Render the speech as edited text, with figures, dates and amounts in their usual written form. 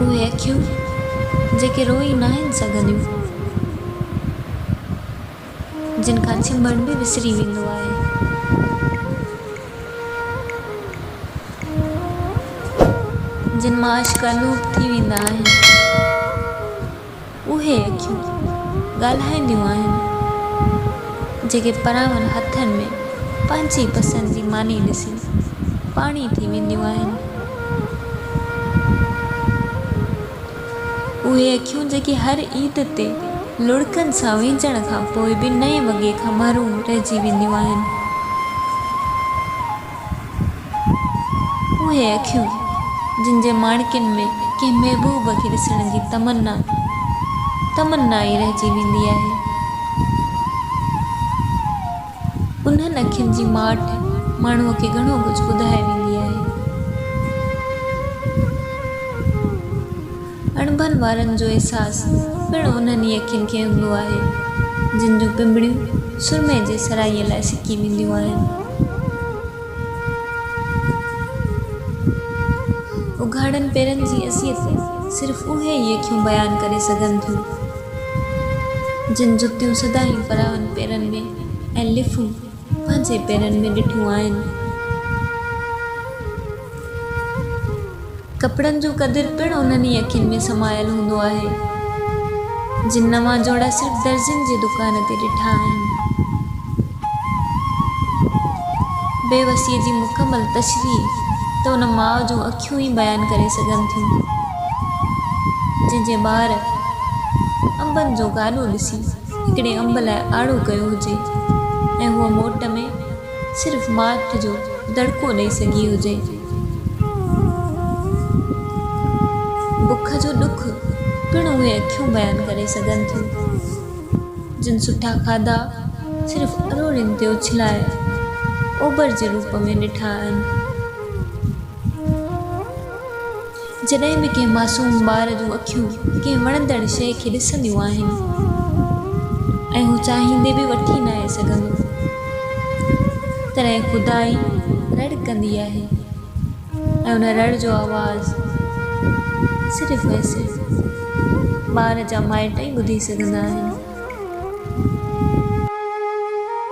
اهي اکيون جيڪي روئي ناهن سگهنديون، جن کان ڇنڀڻ به وسري ويندو آهي. جن مان اشڪ الوپ ٿي ويندا آهن. اهي اکيون ڳالهائينديون آهن، جيڪي پراون هٿن ۾ پنهنجي پسند جي ماني ڏسي پاڻي ٿي وينديون آهن. اهي اکيون جيڪي هر عيد تي لڙڪن سان وهنجڻ کان پوء به نئين وڳي کان محروم رهجي وينديون آهن. اهي اکيون جن جي ماڻڪين ۾ ڪنهن محبوب کي ڏسڻ جي تمنا تمنا ئي رهجي ويندي آهي. انهن اکين جي ماٺ ماڻهوء کي گهڻو ڪجهه ٻڌائي ويندي آهي. اڻڀن وارن جو احساس پڻ انهن ئي اکين کي هوندو آهي، جن جون پنبڻيون سرمي جي سرهائيء لاء سڪي وينديون آهن. اگهاڙن پيرن جي اذيت صرف اهي ئي اکيون بيان ڪري سگهن ٿيون، جن جتيون سدائين پراون پيرن ۾ ۽ لڦون پنهنجي پيرن ۾ ڏٺيون آهن. ڪپڙن جو قدر پڻ انهن ئي اکين ۾ سمايل هوندو آهي، جن نوان جوڙا صرف درزين جي دڪان تي ڏٺا آهن. بيوسيء جي مڪمل تشريح ته ان ماء جون اکيون ئي بيان ڪري سگهن ٿيون، جنهن جي ٻار انبن جو گاڏو ڏسي هڪڙي انب لاء آڙو ڪيو هجي ۽ هوء موٽ ۾ صرف ماٺ جو دڙڪو ڏئي سگهي هجي. بک جو ڏک پڻ اهي اکيون بيان ڪري سگهن ٿيون، جن سٺا کاڌا صرف اروڙين تي اڇلائي اوٻر جي روپ ۾ ڏٺا آهن. جڏهن به ڪنهن معصوم ٻار جون اکيون ڪنهن وڻندڙ شيء کي ڏسنديون آهن ۽ هو چاهيندي به وٺي ناهي سگهندو، تڏهن خدا ئي رڙ ڪندي آهي ۽ ان رڙ جو آواز صرف ۽ صرف ٻار جا مائٽ ئي ٻڌي سگهندا آهن.